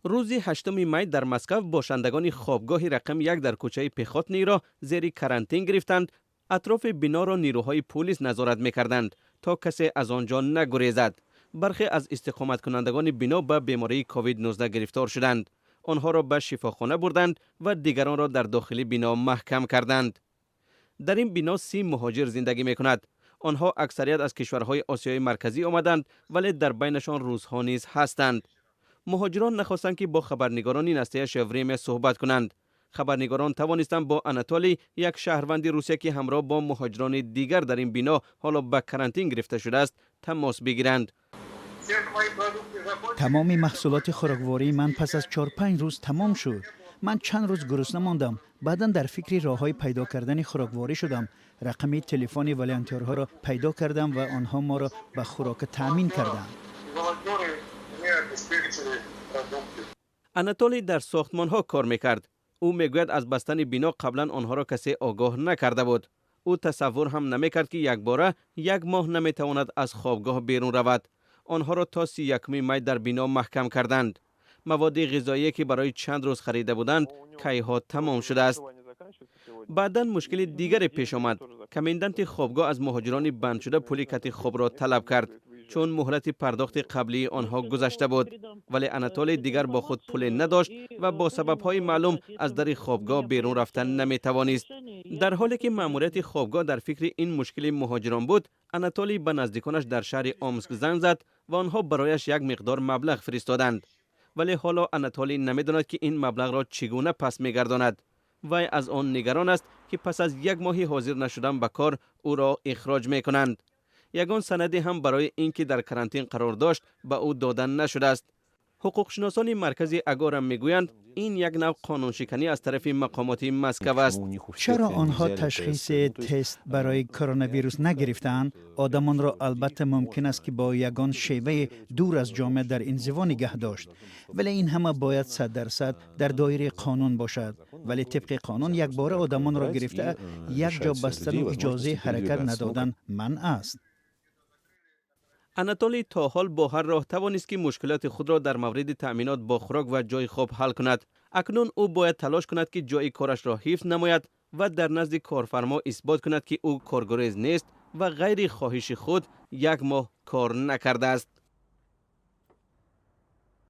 Рӯзи 8 май дар Москав бошандагони хобгоҳи рақами 1 дар кӯчаи Пехотныйро зери карантин гирифтанд. Атрофи биноро нирӯҳои пулис назорат мекарданд, то касе аз он ҷо нагурезад. Бархе аз истиқоматкунандагони бино ба бемории ковид-19 гирифтор шуданд. Онҳоро ба шифохона бурданд ва дигаронро дар дохили бино маҳкам карданд. Дар ин бино 30 муҳоҷир зиндагӣ мекунад. Онҳо аксарият аз кишварҳои Осиёи Марказӣ омаданд, вале дар байнашон русҳо низ ҳастанд. Муҳоҷирон нахостанд, ки бо хабарнигорони «Настоящее время» суҳбат кунанд. Хабарнигорон тавонистанд бо Анатолий, як шаҳрванди Русия, ки ҳамроҳ бо муҳоҷирони дигар дар ин бино ҳоло ба карантин гирифта шудааст, тамос бигиранд. Тамоми маҳсулоти хӯроквории ман пас аз 4-5 рӯз тамом шуд. Ман чанд рӯз гурусна мондам. Баъдан дар фикри роҳҳои пайдо кардани хӯрокворӣ шудам. Рақами телефони волонтёрҳоро пайдо кардам ва онҳо моро ба хӯрока таъмин карданд. Волонтеры мне обеспечили продукты. Анатолий дар сохтмонҳо кор мекард. Ӯ мегӯяд, аз бастани бино қаблан онҳоро касе огоҳ накарда буд. Ӯ тасаввур ҳам намекард, ки якбора як моҳ наметавонад аз хобгоҳ берун равад. Онҳоро то 31 май дар бино маҳкам карданд. Маводи ғизоие, ки барои чанд рӯз харида буданд, кайҳо тамом шудааст. Баъдан мушкили дигаре пеш омад. Коменданти хобгоҳ аз муҳоҷирони бандшуда пули кати хобро талаб кард, чун муҳлати пардохти қаблии онҳо гузашта буд. Вале Анатолий дигар бо худ пуле надошт ва бо сабабҳои маълум аз дари хобгоҳ берун рафтан наметавонист. Дар ҳоле ки маъмурияти хобгоҳ дар фикри ин мушкили муҳоҷирон буд, Анатолий ба наздиконаш дар шаҳри Омск занг зад ва онҳо барояш як миқдор маблағ фиристоданд. Вале ҳоло Анатолий намедонад, ки ин маблағро чӣ гуна пас мегардонад. Вай аз он нигарон аст, ки пас аз як моҳи ҳозир нашудан ба кор ӯро ихроҷ мекунанд. Ягон санаде ҳам барои ин ки дар карантин қарор дошт, ба ӯ дода нашудааст. Ҳуқуқшиносони маркази Агора мегӯянд, ин як нав қонуншиканӣ аз тарафи мақомоти Москав аст. Чаро онҳо ташхиси тест барои коронавирус нагирифтаанд? Одамонро албатта мумкин аст, ки бо ягон шеваи дур аз ҷомеа дар инзиво нигаҳ дошт, вале ин ҳама бояд 100% дар доираи қонун бошад. Вале тибқи қонун якбора одамонро гирифта, як ҷо бастану иҷозаи ҳаракат надодан манъ аст. Анатолий то ҳол бо ҳар роҳ тавонист, ки мушкилоти худро дар мавриди таъминот бо хӯрок ва ҷои хоб ҳал кунад. Акнун ӯ бояд талош кунад, ки ҷои корашро ҳифз намояд ва дар назди корфармо исбот кунад, ки ӯ коргурез нест ва ғайри хоҳиши худ як моҳ кор накардааст.